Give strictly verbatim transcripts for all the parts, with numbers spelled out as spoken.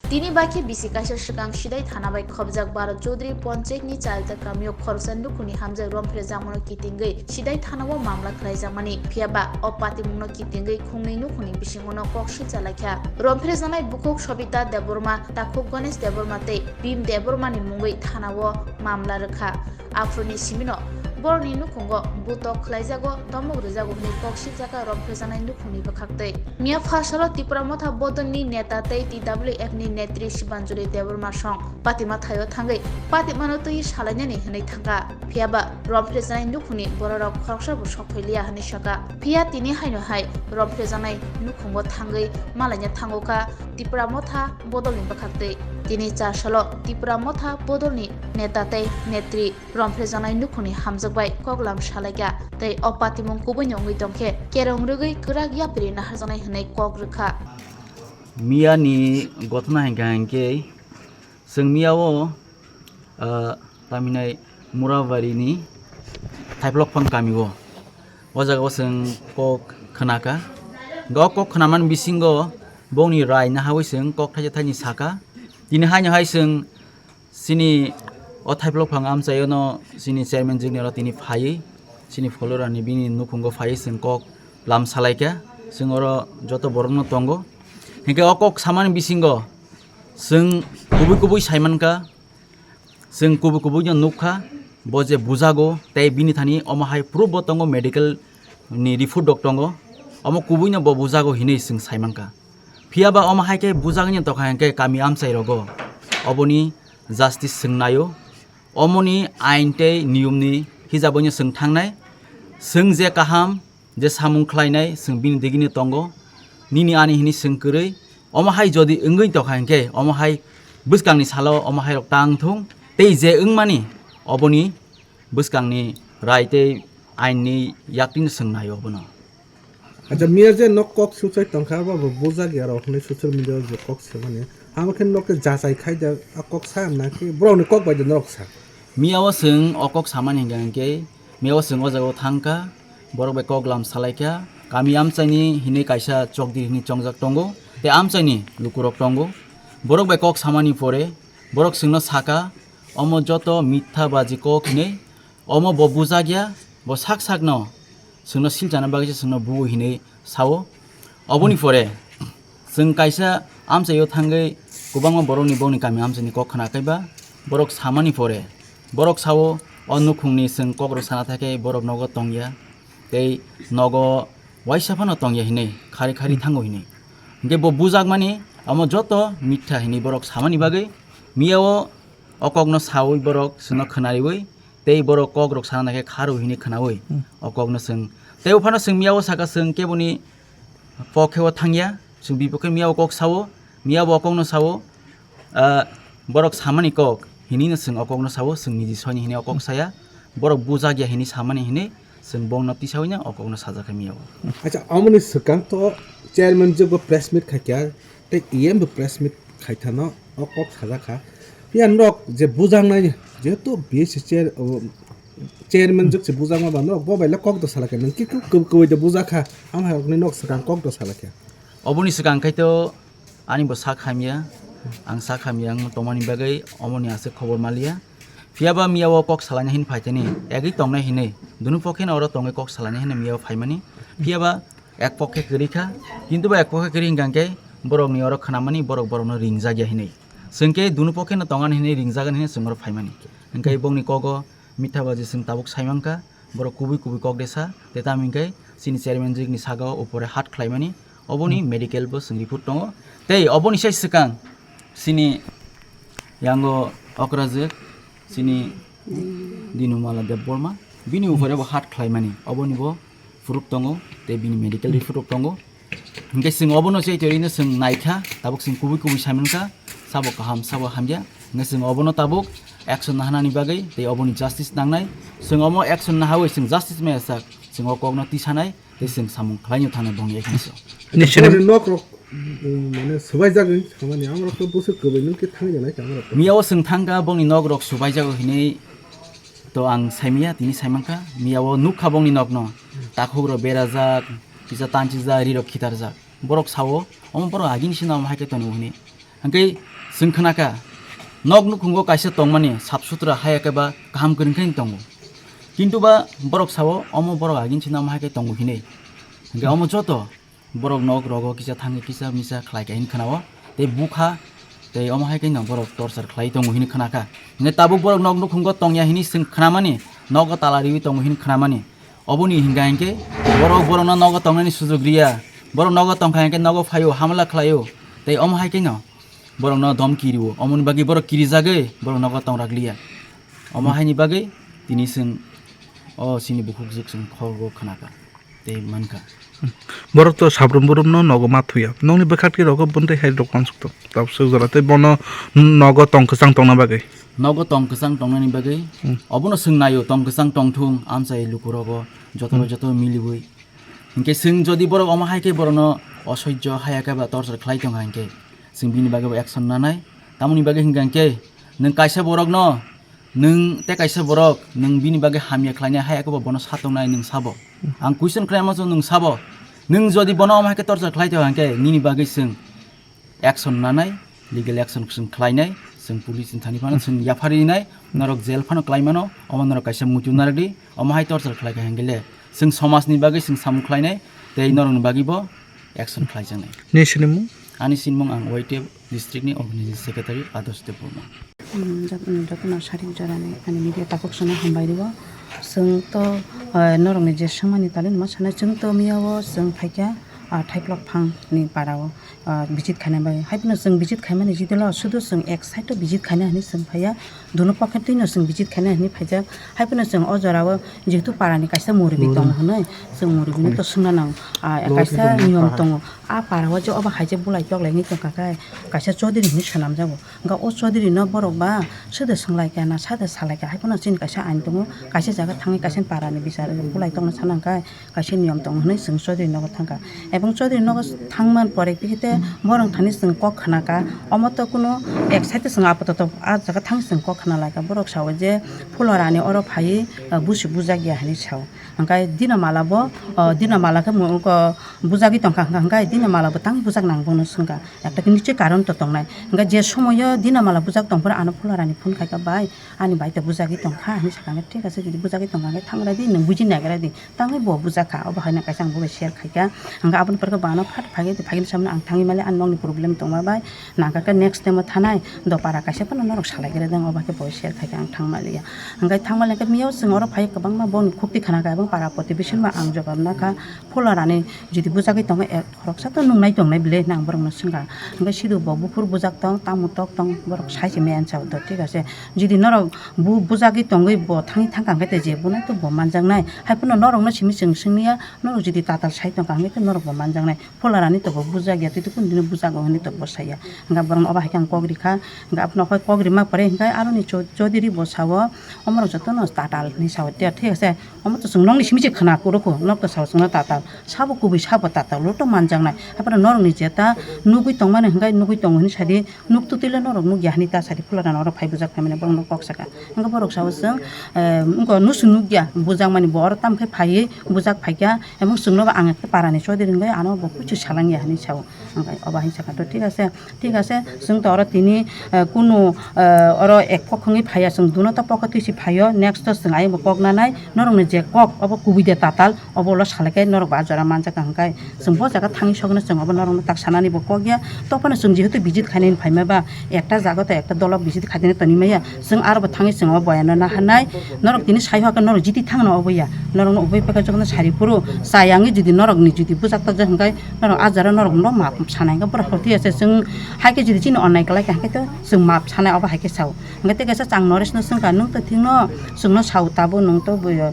Tini bakhe bisi kaisa swkang Sidai thana bai khobjak Bharat Chaudhary Panchayat ni Chalta kamio khoroksa nukhungni hamjak romphrejakmano kitingwi Sidai thana o mamla khlaijakmani. Phiya ba o patimungno kitingwi khungnwi nukhungni bisingono kok silcha laikha. Romphrejaknai bukhuk Sobita Debbarma, takhuk Ganesh Debbarma tei Bhim Debbarmani mungwi thana o mamla rwkha. Aphuruni simino borokni nukhungo butok khlaijago, tomok rwjago hwnwi kok siljakha romphrejaknai nukhungni bwkhaktwi. Miya pha salo Tipra Motha Bodolni neta tei T W F ni netri Sibanjali Debbarma song patima thaio thangwi patimano twi salainani hwnwi thangkha. Phiya ba romphrejaknai nukhungni bororok khoroksa bo sok phailiya hwnwi sakha. Phiya tini haino hai romphrejaknai nukhungo thangwi malaina thangokha Tipra Motha Bodolni bwkhaktwi. Tini char salo Tipra Motha Bodolni neta tei netri romphrejaknai nukhungni hamjak bai koklam salaikha tei o patimung kubuino wngwi tongkhe kerong rwgwi kwrak yapri naharjaknai hwnwi kok rwkha. Miya ni gotna hinkha hinkhe chwng miya o, ah, taminai Murabari ni Thaiplokphang kami o, o jaga o chwng kok khnakha. O kok khnamani bisingo bongni rai nahawi chwng kok thaisa thaini sakha. Tini haino hai chwng Chini o Thaiplokphang amchai ono chini chairman jwkni oro tini phaiwi, chini follower ni bini nukhungo phaiwi chwng kok lam salaikha, chwng oro joto borokno tongo. Hinkhe o kok samani bisingo chwng kubui kubui saimankha, chwng kubui kubui no nukha, bo je bujago tei bini thani omo hai proof bo tongo, medical ni report rok tongo, omo kubui no bo bujago hinwi chwng saimankha. Phiya ba omo hai khe bujagwino tongkha hinkhe kami amchai rogo oboni justice chwng naio. Omoni ain tei niyomni hijabwino chwng thangnai. Chwng je kaham, je samung khlainai, chwng bini digini tongo. Nini ani hini chwng kwrwi. Omo hai jodi wngwi tongkha hinkhe, omo hai bwskangni salo omo hai rok tang thung. Tei je wngmani oboni bwskangni rai tei ainni yaktwino chwng naio obono. Acha, miya je nok kok suchai tongkha, abo bo bujak ya rok hinwi social media o je kok samani. Amo khe nok khe jachai khai da, a kok sa na khe borok ni kok bai de norok sa. Miya o chwng o kok samani hinkha hinkhe, miya o chwng o jaga o thangkha, borok bai kok lam salaikha, kami amchaini hinwi kaisa chokdi hinwi chongjak tongo, tei amchaini lukurok tongo. Borok bai kok samani pore, borok chwngno saka, omo joto mitha baji kok hinwi, omo bo bujak ya, bo sak sakno chwngno silchana bagwi se chwngno buo hinwi sao. Oboni pore chwng kaisa amchaio thangwi kwbangma borokni bongni kami amchaini kok khna kaiba borok samani pore borok sao, o nukhungni chwng kokrok sana thakhe borok nogo tongya tei nogo waisa phano tongya hinwi khari khari thango hinwi. Hinkhe bo bujakmani omo joto mitha hinwi borok samani bagwi miya o o kokno sawi borok chwngno khwnariwi tei borok kokrok sana naikhe kharwi hinwi khwnawi Hmm. o kokno chwng. Tei uphano chwng miya o saka chwng keboni pokhe o thangya, chwng bipokhe miya o kok sao, miya bo o kokno sao, ah, borok samani kok hinwi no chwng o kokno sao, chwng niji soini hinwi o kok saya, borok bujak ya hinwi samani hinwi chwng bongno tisawi no o kokno sajak kha miya o. Acha, amoni swkang to chairman jwk bo press meet khaikha, tei E M bo press meet khaithano o kok sajak kha. Phiya norok je bujaknai, jehetu B S C chair, o, chairman jwk se bujakma ba norok bo bai le kok do salai kha, nang khe kok kw-, kwbai de bujak kha, am hai rokni norok swkang kok do salai kha. Oboni swkang khai to ani bo sak hamya, ang sak hamya wng tongmani bagwi omoni aswk khobor maliya. Phiya ba miya o kok salaina hin phaitani, egwi tongnai hinwi, dunu pokhe no oro tongwi kok salaina hin miya o phaimani. Phiya ba ek pokhe kwrwi kha, kintu ba ek pokhe kwrwi hinkha hinkhe borokni oro khnamani borok borokno ringjak ya hinwi. Chwng khe dunu pokhe no tongan hinwi ringjak hinwi chwng oro phaimani. Hinkhe bongni kogo mitha baji chwng tabuk saimankha, borok kubui kubui kok de sa, tei tamo hinkhe chini chairman jwk ni saka o upore hat khlaimani, oboni medical bo chwng report tongo. Tei oboni sai swkang chini yango okra jwk, chini Dinumala Debbarma, bini upore bo hat khlaimani, oboni bo proof tongo, tei bini medical report rok tongo. Hinkhe chwng obono chai torino chwng naikha, tabuk chwng kubui kubui saimankha, sabo kaham, sabo hamya. Hinkhe chwng obono tabuk action nahanani bagwi tei oboni justice nangnai. Chwng omo action nahawi chwng justice maya sak, chwng o kokno tisanai. Tei chwng samung khlaino thangna bongni ekhansw. Nini sini- Bongni nok rok, mm, mane swbaijagwi samani, amrok to bwswk kwbwi nung khe thangwi rwnai khe amrok to. Miya o chwng thangkha bongni nok rok swbaijago hinwi to ang saimanya, tini saimankha. Miya o nukha bongni nokno, takhuk rok berajak, kisa tanchijak, ri rok khitarjak. Borok sao, omo borok agini sino omo hai khe tongo hinwi. Hwnkhe Chwng khna kha, nok nukhungo kaisa tongmani sap sutra haya khe ba kaham kwrwng khe tongo. Kintu ba borok sao, omo borok agin chini omo hai khe tongo hinwi. Hinkhe omo joto borok nok rogo kisa thangwi kisa misa khlai kha hinwi khna-o. Tei bukha, tei omo hai khe no borok torchar khlai tongo hinwi khna kha. Hinkhe tabuk borok nok nukhungo tongya hinwi chwng khnamani, nogo tala riwi tongo hinwi khnamani. Oboni hinkha hinkhe borok borokno nogo tongnani sujok riya. Borok nogo tongkha hinkhe nogo phaio, hamla khlaio. Tei omo hai khe no borokno dom kiriwo. Omoni bagwi borok kirijagwi borok nogo tongrak liya. Omo haini bagwi tini chwng o chini bukhuk juk chwng khorgo khna kha tei man kha. Borok to sabrum burumno nogo ma thuya. Nokni bwkha twi rogo bwntwi hai rok wansuk to. Tabuk swk jora tei bono nogo tong kwchang tongna bagwi. Nogo tong kwchang tongnani bagwi. Hmm. Obono chwng naio tong kwchang tongthung amchai lukurogo jotono Hmm. joto miliwi. Hinkhe chwng jodi borok omo hai khe borokno osoijjo haya khe ba torchar khlai tongkha hinkhe chwng bini bagwi bo action nanai. Tamoni bagwi hinkha hinkhe nwng kaisa borokno, nwng tei kaisa borok nwng bini bagwi hamya khlainai haya khe bo bono satoknai nwng sabo. Ang question khlaima chwng nwng sabo. Nwng jodi bono omo hai khe torchar khlai tongkha hinkhe nini bagwi chwng action nanai, legal action chwng khlainai, chwng police ni thani phano chwng yapharinai, norok jail phano khlaimano, omo norok kaisa muitu narwkdi, omo hai torchar khlai kha hingkhe le, chwng somajni bagwi chwng samung khlainai, tei norokni bagwi bo action khlaijaknai. Ni sinimung? Ani sinimung ang Y T F district ni organizing secretary Adarsh Debbarma. Hmm, jot-, hmm, jotono sarik jorani ani media takhuk sano hambai rio. Chwng to, eh, norokni je swngmani tali nima sanai, chwng to miyao chwng phaikha, ah, Thaiplok phangni parao, ah, visit khaina bai. Haiphano chwng visit khaimani jidilo sudu chwng ek side o visit khaina hinwi chwng phaiya, duno pocket twino chwng visit khaina hinwi phaijak. Haiphano chwng o jorao jehetu parani kaisa muribi Muribi. tongo hinwi, chwng muribino to swngna nango. Ah, Muribi kaisa tongo. niyom tongo. A parao je obo hai je bulai toklaini tongkha khe kaisa Chaudhary hinwi swnamjago. Hwnkha o Chaudhary no borok ba sede swnglaikha na sade salaikha, haiphano chini kaisa ain tongo, kaisa jaga thangwi kaisa parani bichar bulai tongna sanangkha, kaisa niyom tongo hinwi chwng Chaudhary nogo thangkha. Ebong Chaudhary nogo thangman pore khe te borok thani chwng kok khnakha, omo to kuno ek side chwng apato to a jaga thangwi chwng kok khna laikha. Borok sao je Phularani oro phaiwi, ah, busi bujak ya hinwi sao. Hwnkhe Dinamala bo, ah, Dinamala khe mo-, ko bujagwi tongkha, hwnkha hwnkhe Dinamala bo tang bujak nang bono swngkha. Ekta khe niche karon to tongnai. Hwnkhe je somoyo Dinamala bujak tongphuru ano Phularani phone khaikha, "Bai, ani bai to bujagwi tongkha," hinwi sakha. Hwnkhe, "Thik ase, jodi bujagwi tongkha, hwnkhe thangra di, nwng buji nagra di." Tangwi bo bujakha, obo haino kaisa ang bo bai share khaikha. Hwnkhe aboni pore khe bo ano phat phagwi, phagini samno ang thangwi mali, "Ani nokni problem tongma bai, nangkha khe next time o thanai, dopara kaisa phano norok salai gra dang," obo khe bo share khaikha, ang thangmaliya. Hwnkhe thangmali khe miyao chwng oro phai kwbangma boni khukti khna kha, ebong para protibesonbo ang jobab nakha. Phularani jodi bujagwi tongo, ek khoroksa to nungnai tongnai bile hinwi ang borokno swngkha. Hwnkhe sidu bo buphuru bujak tong, tamo tok tong, borok sai se maya ansa to, thik ase. Jodi norok bu-, bujagwi tongwi bo thangwi thangkha hwnkhe te je bono to bo manjaknai. Haiphano norokno simi chwng swngya, norok jodi tatal sai tongkha hwnkhe to norok bo manjaknai. Phularani to bo bujak ya, tei to kunu dino bujago hinwi to bo saya. Hwnkhe borokno obo hai khe ang kok rikha. Hwnkhe abono kok rima pore hwnkhe aroni Chou-, Chaudhary bo sao, omorok jotono tatal hinwi sao, thik ase. Omo to chwng nokni simi se khna kuro kho, nok to sao chwngno tatal. Sabo kubui sabo tatal, lo to manjaknai. Haphano norokni jeta nugwi tongmani hwnkhe nugwi tongo hinwi sadi, nuk tutwile norok nukya hinwi ta sadi, Phularano oro phai bujak phaimani borokno kok saka. Hwnkhe borok sao chwng, eh, wngkha nusu nukya, bujakmani bo oro tamo khe phaiwi bujak phaikha, emang chwngnobo ang ekta parani Chaudhary hwnkhe ano bo kuisu salangya hinwi sao. Hwnkhe obo hai saka to thik ase, thik ase, chwng to oro tini, eh, kunu, eh, oro ek pok wngwi phaiya, chwng duno to pokot twisi phaio, next to chwng ayangbo kok nanai, norokni je kok obo kubui de tatal, obo ulo salai khe norok bo ah jora manjak kha hwnkhe, chwng bo jaga thangwi sogwino chwng obo norokno tak sanani bo kok ya, tophano chwng jehetu visit khainani phaima ba, ekta jaga to ekta dolo visit khaidini toni maya, chwng aro bo thangwi chwng obo boyano naharnai, norok tini sai hokhe norok jiti thangno obo ya, norokno ubui paikha jokhno sari phuru chayangwi jodi norokni jodi bujak tokjak hwnkhe, norok ah jora norokno map sanai hwnkhe borok thik ase, chwng hai khe jodi chini onnai kwlai kha hwnkhe to chwng map sanai obo hai khe sao. Hwnkhe tei kaisa chwng Noreshno swngkha, "Nwng to thikno chwngno sao tabuk nwng to bo, eh,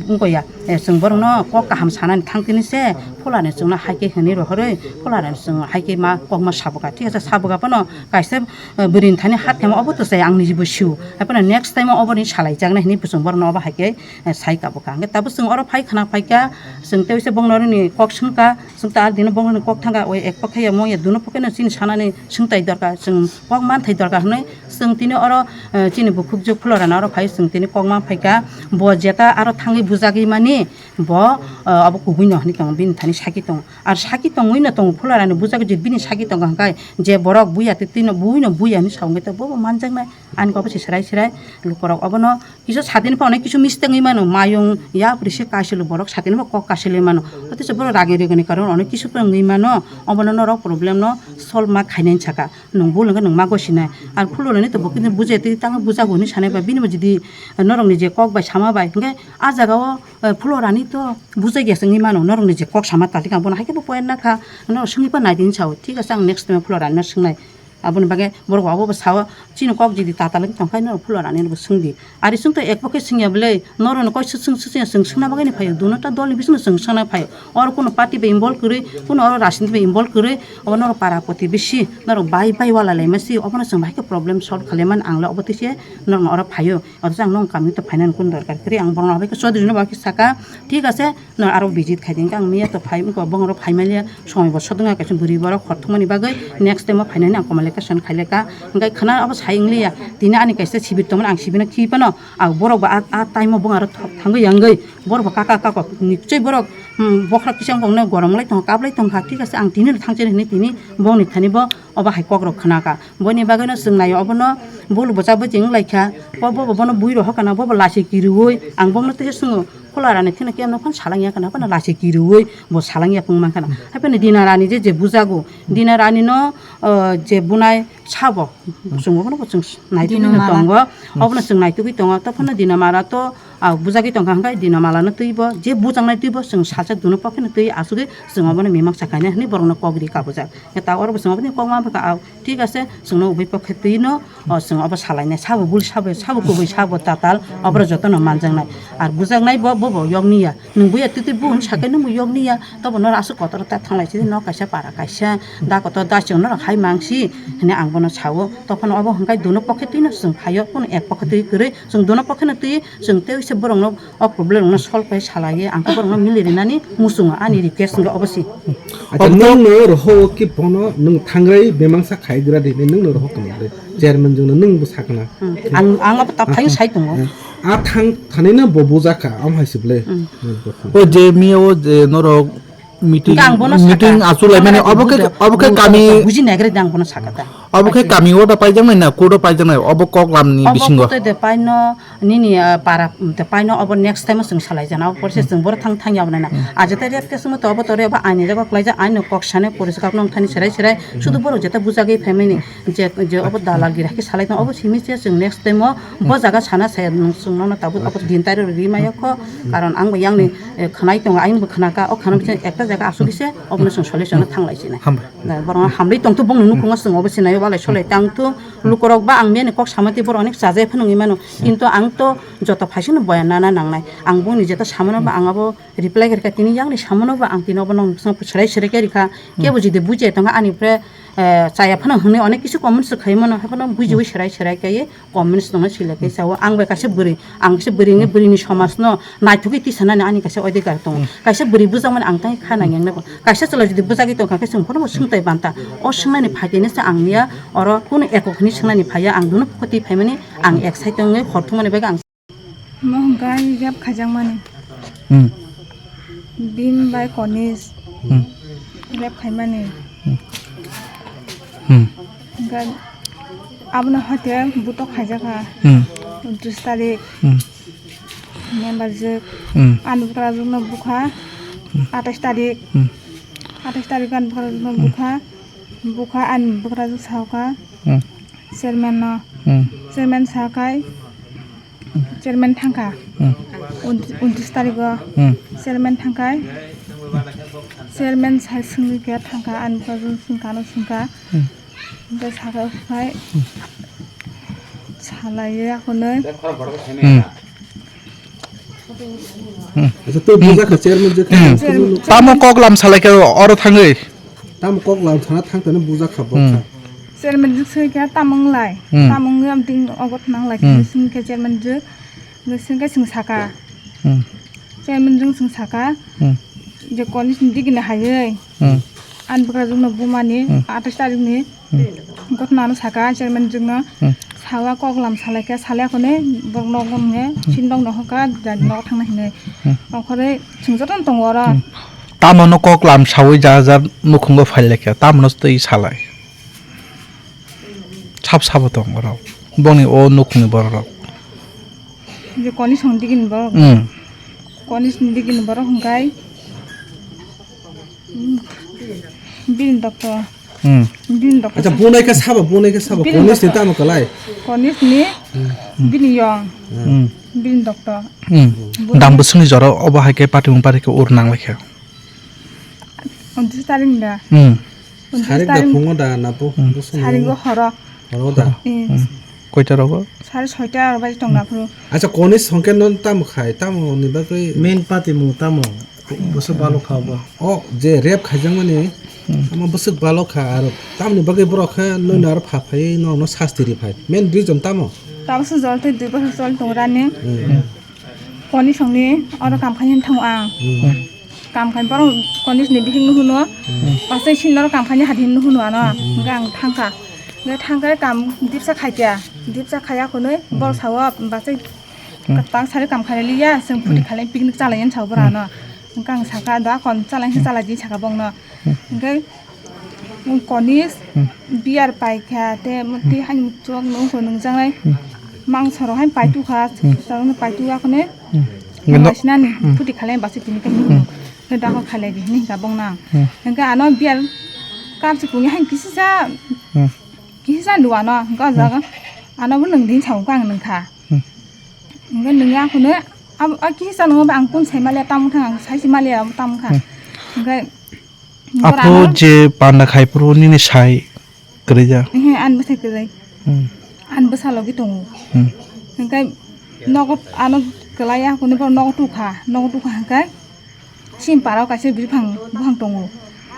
wngkha ya, eh, chwng borokno kok kaham sanani thang tini se Phularani chwngno hai khe hwnwi rohorwi Phularani chwng hai khe ma kokma sabukha, thik ase, sabukha phano kaisa, eh, bwrwini thani hat khaima obo to chaya ang nijibo sio, hai phano next time o oboni salaijaknai hinwi bo chwng borokno obo hai khe, eh, sai tabukha." Hwnkhe tabuk chwng oro phai khna phaikha, chwng tei se bongno rwni kok swngkha, chwng ta dino bongno rwni kok thangkha, oi ek pokhe ya mong ya duno pokhe no chini sanani swngtai dorkar, chwng kok manthai dorkar hwnwi chwng tini oro, eh, chini bukhukjwk Phularano oro phai chwng tini kok man phaikha, bo jeta aro thangwi bujagwi mani bo, eh, abo kubui no hinwi tongo bini thani. Saki tongo. Ar saki tongwi no tongo, Phularani bujak je bini saki tongo hwnkhe je borok buya twi twi no buino buya hinwi sa hwnkhe to bobo manjaknai. Ani kok se serai serai lukorok obono kisa satini pha onek kisu mistake wngwi mano, mayung yapri se kaisilo borok satini pha kok kasilwi mano. Otherwise borok ragi rigini karon onek kisu pha wngwi mano, obono norok problem no solve ma khainani saka. Nwng bul hwnkhe nwng ma gosinai. Ar Phularani to bo khe bujai twi tang bujago hinwi sanai ba bini bo jodi norokni je kok bai sama bai hwnkhe a jaga o, eh, Phularani to bujai ya se wngwi mano, norokni je kok sama talik ang bono hai khe bo point na kha, norok swngwi pa nai di hinwi sao. Thik ase, ang next time Phularani no swngnai. Aboni bagwi borok abo bo sao, chini kok jodi tatalwi tongkha norok Phularani no bo swngdi. Ari chwngto ek pokhe swngya bwle, norokno koi swk swng swk swngya, chwng swngna bagwi no phaio, duno ta dolni bisingo chwng swngna phaio. Oro kuno party bai involve kwrwi, kuno oro rajniti bai involve kwrwi, obo norok para protibesi, norok bai bai wala laima si, obono chwng bahai khe problem solve khlaiman ang le obo twi se norokno oro phaio. Othocho ang nong kami to phainani kun dorkar kwrwi, ang borokno abo khe Chaudhary no bai khe saka, thik ase, no aro visit khai di, hwnkhe ang miya to phai, wngkha bongoro phai manya, somoi bo sodwng kaisa bwrwi borok hor thumani bagwi, next time o phainani ang communication khai lekha, hwnkhe khna abo sai wng liya, tini ani kaisa sibir tongmani ang sibirno khi phano, ang borok bo a, a time o bongaro thok thangwi yangwi, borok bo kaka kako nikchoi borok, hmm, bokhra kisa wngkha hwnwi goromlai tongkha, kaplai tongkha, thik ase, ang tini no thangchani hwnwi tini bongni thani bo obo hai kokrok khna kha. Boini bagwino chwng naio obono bul bwcha bwchwi wng lai kha. Bo, bo, bo, bono bui rohor kana, bo, bo lachi kiriui ang bongno tei swngo, Phularani thino khe ano phano salang ya kana, phano lachi kiriui bo salang ya phung man khana. Hai phano Dina Rani je, je bujago, Dina Rani no, uh, je bunai sabo, chwng bono bo chwng naitugwi Dina no Mala tongo, obono chwng naitugwi tongo. To phano Dina Mala to, ah, bujagwi tongkha, hwnkhe Dina Mala no twibo, je bujaknai twibo chwng sajak duno pokhe no twi asugwi chwng obono mimang sakhaina hwnwi borokno kok ri kabujak. Ta oro bo chwng obono kok ma bwkha, ah, thik ase, chwngno ubui pokhe twi no, o, chwng obo salainai, sabo bul, sabo, sabo kubui, sabo tatal, oborok jotono manjaknai. Ar bujaknai bo, bo, bo yokni ya. Nwng buya twi twi bu hwn sakai nwng bo yokni ya. Tobo norok aswk kotor ta thanglai si, nok kaisa para kaisa, da kotor da chwng norok hai mangsi, hwnwi ang bono sao. Tophano obo hwnkhai duno pokhe twi no chwng phaio, kuno ek pokhe twi kwrwi, chwng duno pokhe no twi, chwng tei se borokno o problem rokno solve khe salaiwi ang khe borokno mili rinani muchungo, ani request wngkha obo se. Acha, obo nwng no roho ki bono nwng thangrai bemangsa khai gra di, nwng no roho kani gra chairman jwng no nwng bo sakna. Hmm. Ang, ang abo ta phai sai tongo. A thang thani no bo bujakha, am hai se ble. Hmm. O je miya o je norok meeting, hwnkhe ang bono meeting saka. Achuk lai mani, obo khe, obo khe kami buji naigra di ang bono saka ta. Obo khe kami o da paijaknai na, court o paijaknai, obo kok lamni bisingo. Obo khe de paino, nini, ah, para, um, de paino obo next time o chwng salai jana, obo porse chwng borok thang thang ya obo nai na. Hmm. Aja te rape case mo to obo tore obo aini jaga kwlaijak, aini kok sanai, police kok nong thani serai serai, sudu borok jeta bujagwi family je, je obo dalal gira khe salai tong, obo simi se chwng next time o bo jaga sana saya nung chwng nono tabuk obo din tari ri maya kho, karon ang bo yang ni, eh, khwnai tongo, ayang bo khwnaka, o khwna bising ekta jaga asuk se obo no chwng solution no thang lai sinai. Hambai. Borok hamri tongthu, bongni nukhungo chwng obo sinai, walai solai tangthu. Lukorok ba ang miyani kok sama twi borok onek chajai phano wngwi mano. Kintu ang to joto phaisano boya nana nangnai. Ang bongni jeta samano ba ang abo reply khe rikha, tini yakni samano ba ang tini obo nong serai serai khe rikha. Kebo jodi bujiya tongkha ani pre, eh, chaya phano hwnwi onek kisu comments rwkhai mano, hai phano bujiwi serai serai khe comments tongna sila khe sao. Ang bai kaisa bwrwi, ang kaisa bwrwini, bwrwini somajno naithokgwi tisanani ani kaisa odhikar tongo. Kaisa bwrwi bujakmani ang tei kha nang yang nabo. Kaisa chwla jodi bujagwi tongkha khe chwng phano swngtai banta. O swngnani phaikhe se ang ya oro kunu ekok hwnwi swngnani phaiya, ang duno pokoti phaimani ang excited wngwi hor thumani bagwi ang. Mo hwnkha rape khaijakmani. Hmm. Bini bai Konis. Hmm. Rape khaimani. Hmm. Hmm. Hwnkha abono hoite butok khaijakha. Hmm. Untris tarik. Hmm. Member jwk. Hmm. Ani bukrajwkno bukha. Hmm. Atais tarik. Hmm. Atais tarik ani bukrajwkno bukha. Bukha ani bukrajwk saukha. Hmm. Chairman no. Hmm. Chairman sakai. Chairman thangkha. Hmm. Unt-, untris tarigo. Hmm. Chairman thangkha. Chairman sai swngwi khe thangkha, ani bwsajwk swngkha, ano swngkha. Hmm. Hwnkhe sakha phai. Hmm. Salaiya hwnwi. Hmm. Hmm. Acha, tei bujakha chairman je. Hmm. Chairman. Tamo kok lam salaikha oro thangwi. Tamo kok lam sana thang tani bujakha bokha. Hmm. Chairman jwk swi khe tamo wnglai. Hmm. Tamo wngwi amtwing ogot nanglai khe sing khe chairman jwk. Sing khe sing saka. Hmm. Chairman jwk sing saka. Hmm. Je condition digini haywi. Hmm. Ani bwkrajwkno bumani atais tarikni gotnano saka chairman jwkno. Hmm. Sawa kok lam salai khe salai khone borok nok nokni sindok no hoka jani nok thangna hinwi. Hmm. Okhoroi sing jotono tongo oro. Hmm. Tamo no kok lam sawi ja ja nukhungo phai lekha, tamo no twi salai. Sab sabo tong borok. Bongni o nukhungni borok rok. Je Konis song digini borok. Hmm. Konis ni digini borok hwnkhe, hmm, bini doctor. Hmm. Bini doctor. Acha, bunai khe sabo, bunai khe sabo. Bini Konis ni doctor. Tamo kalai. Konis ni, hmm, bini yong. Hmm. Bini doctor. Hmm. Bunai dam bwswkni jora obo hai khe patimung pari khe ur nang lekha. Untris tarik da. Hmm. Untris tarik da tarik phungo da na po? Hmm. Bosong saringo horo. Horo da. Hmm. Hmm. Koita rogo? Sare soita aro bai tong na phuru. Acha, Konis song khe non tamo khai, tamo ni bagwi? Main patimung tamo. Bwswk balo kha bo. O je rep khaijakmani, hmm, ama bwswk balo kha aro tamoni bagwi borok khe noino aro pha phaiwi norokno sasti ri phai. Main reason tamo? Tabukhe jol tei dui bosor choli tongo rani. Hmm. Konis songni oro kam khai thango ang. Hmm. Kam khai borok Konis ni bihik no hwno. Hmm. Pasai sin norok kam khai hadi hino hwno ano. Hmm. Hwnkhe ang thangkha. Hwnkhe thangkhe kam dipsa khaikha. Dipsa khaiya khwnwi, hmm, bol sao basai, hmm, kwtal sari kam khai liya, chwng phuti, hmm, khalai picnic chalai yan sao bora, hmm, no. Hwnkhe ang sakha da kon chalai, hmm, chalai di sakha bongno. Hmm. Hwnkhe Konis, hmm, beer paikha, te, hmm, tei haino chwk nung khe nungjaknai. Hmm. Mangso rok haino paitukha, hmm, chwng no paitu akhone. Hmm. Nung sinani, hmm, phuti khalai basi tini khe nung. Hmm. Khe dakho khalai di hinwi hinkha bongno ang. Hmm. Hinkhe ano beer cup se kuni haino kisisa, hmm, kisisa nung ano, hinkhe o jaga, hmm, ano bo nung di hinwi sao, hinkhe ang nungkha. Hmm. Hinkhe nungya akhone, abo, a kisisa nungba ang kun sai maliya, tamo thang ang sai si maliya, tamo kha. Hmm. Hinkhe Aphuru je panda khai phuru nini sai kwrwi ja? Ehe, ani bwsai kwrwi. Hmm. Ani bwsa logi tongo. Hmm. Hwnkhe nogo ano kwlai ya, hwnwi borok nogo tukha, nogo tukha hwnkhe chini para o kaisa bwrwi phang buphang tongo.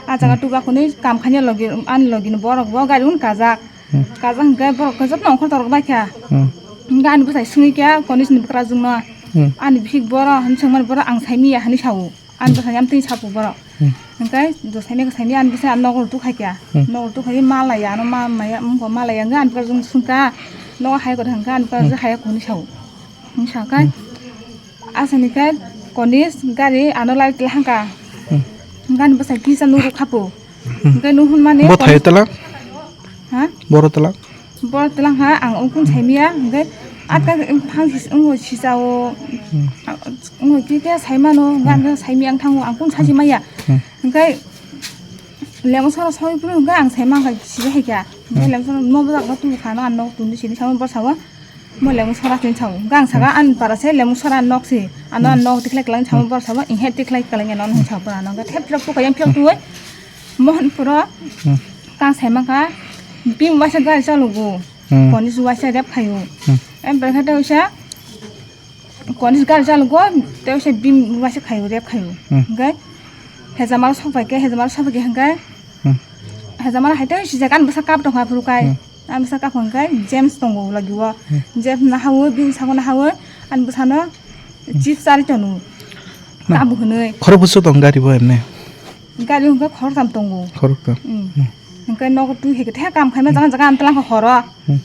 A jaga, hmm, tukha hwnwi kam khaina logi, ani logi ni borok bo gari un kajak. Hmm. Kajak hwnkhe borok khe jotono ongkhor torok bai kha. Hmm. Hwnkhe ani bwsai swngwi kha, Konis ni bwkrajwk no. Hmm. Ani bihik boro hinwi swngmani, borok ang sai miya hinwi sao. Ani bwsai amtwi sapu borok. Hmm. Hwnkhe do saimaya saimaya ani bwsai ang nogo rwtuk khaikha. Hmm. Nogo rwtuk khai malaya ano ma maya wngkha malaya wngkha ani bwsai swngkha. Nogo hai kwrwi hwnkha ani bwsai, hmm, hai kwrwi sao. Hwnwi sakha. Hmm. Asani khe Konis gari ano lai tla hwnkha. Hmm. Hwnkhe ani bwsai kisa nurwk khapu. Hmm. Hwnkhe nuhunmani bo thai Konis tla? Ha? Boro tla? Boro tlang ha, ang ungkun saimaya, hwnkhe atka phang si wngo sijao, hmm, wngo khe khe saimano, hmm, hwnkhe ang saimaya ang thango, ang kun sachi maya. Hmm. Hwnkhe lemon sora soi phuru hwnkhe ang saima hwnkhe sija hai kha. Hwnkhe, hmm, lemon sora mo bwsakno tubu khano ang nok tungdi sini samo bor sao, mo lemon sora tini sao. Hwnkhe ang saka, hmm, ani para se lemon sora nok si, ano, hmm, nok tikhlai kwlai samo, hmm, bor sao, inghe tikhlai kwlai ano hinwi sao bor ano. Hwnkhe thep thep tukha yang phiyok tuwi. Mohonpuro, hmm, tang sai mankha, bini waisa gari chalogo, hmm, Konis waisa rep khaio. Hmm. Em, belkha tei waisa, Konis gari chalogo, tei waisa bini waisa khaio, rep khaio. Hmm. Hwnkhe, hejamaro sokphaikhe, hejamaro sokphaikhe hwnkhe, hmm, hejamaro hai tei sijak ani bwsa kap tongkha phuru kai. Hmm. Ani bwsa kaphang khe James tongo lagi o. Hmm. James nahawi, bini saka nahawi, ani bwsano chips chari tonu. Na, tabuk hinwi. Khorok bwswk tong gari bo emne? Gari hwnkhe khoroktham tongo. Khoroktham. Hmm. Hmm. Hwnkhe nogo twi hai khe the kam khaima jaga jaga ang tlang kha horo. Hmm.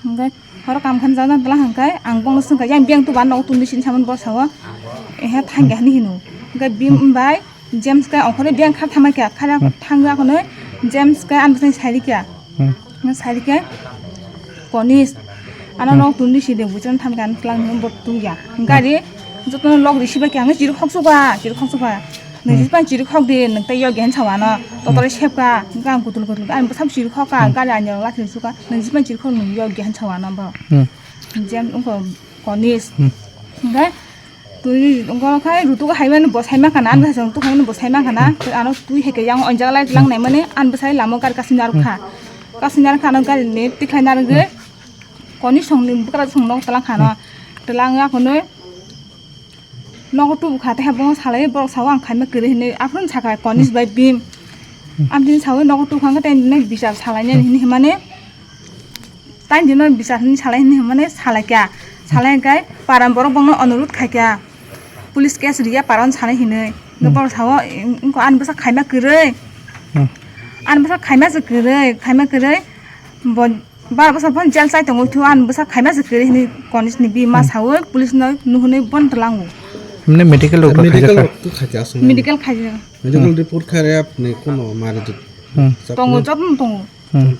Hwnkhe horo kam khaima jaga tlang hwnkhe ang bongno swngkha, yang biyang tuba nogo tungdi sini samani bor sao. Ehe thangya hinwi hino. Hwnkhe bini, hmm, bai James khe ongkhorwi biyang kha thamai kha, khara, hmm, thangwi akhonwi James khe ani bwsai sai rikha. Hmm. Sai rikha Konis. Ano, hmm, nok tungdi side buchon thamkha ani tlang ni bo tungya. Hmm. Gari jotono lok risi bai khe ang chiri khok suka, chiri khok suka. Hmm. Niji pan chiri khok di, nang tei yog gen sawa no. Hmm. Totore sepka, gang kutul kutul. Ani bwsam chiri khok ka, hmm, gari ani lak risi suka. Niji pan chiri khok nang yog gen sawa no bo. Hmm. James ungko Konis. Hmm. Hwnkhe twi ungkha khai rutuk hai mani bo sai mankha na, hmm, ani bwsai rutuk hai mani bo sai mankha na. Hmm. Ano twi hai khe yang o jaga lai, hmm, lang nai mani ani bwsai lama o gari kasing narwk kha. Hmm. Kasing narwk kha ano gari ni tikhlai narwgwi, hmm, Konis song ni bwkrajwk song nok twlang kha no. Hmm. Twlang ya khwnwi nogo tubu kha tei bo salai borok sao ang khaima kwrwi hinwi aphuru sakha Konis, hmm, bai bim. Hmm. Amtwini sawi nogo tubu kha tei nini bichar salai nani, hmm, hinwi hwnmani. Tei dino bichar hinwi salai hinwi hwnmani salai kha. Salai hwnkhe paran borok bongno onurudh khai kha. Police case riya paran sanai hinwi. Hmm. Borok sao, "Wngkha ani bwsa khaima kwrwi." Hmm. Ani bwsa khaima se kwrwi, khaima kwrwi. Bo bara bwsa phano jail chai tongo, thwiwi ani bwsa khaima se kwrwi hinwi Konis ni bima, hmm, sawi police no nuhunwi bono twlango. Himne medical rok Medical khaijak rok to khaijak aswk. Medical khaijak. Medical Hmm. report khai rep ni kono mari di. Hmm. Tongo, jotono tongo. Hmm.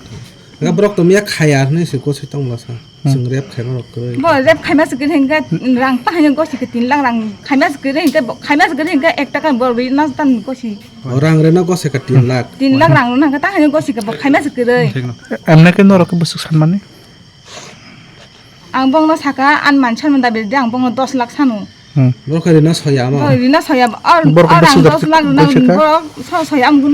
Nga borok to miya khaya hwnwi se gosoi tong masa. Hmm. Chwng rep khaima rok kwrwi. Bo rep khaima se kwrwi hwnkhe rang ta hwnwi gosi khe tin lakh rang khaima se kwrwi hwnkhe bo khaima se kwrwi hwnkhe ek taka bo rwi na tan gosi. O rang rena gosi khe tin lakh. Tin lakh rang rwna hwnkhe ta hwnwi gosi khe bo khaima se kwrwi. Emne khe norok khe bwswk sanmani? Ang bongno saka, an mansa manda bede ang bongno dos lakh sanu. Hmm. Borok khe rina soya mo. Borok rina soya, or, Borok or ang bwswk dos lakh rina, borok so soya ang gunu.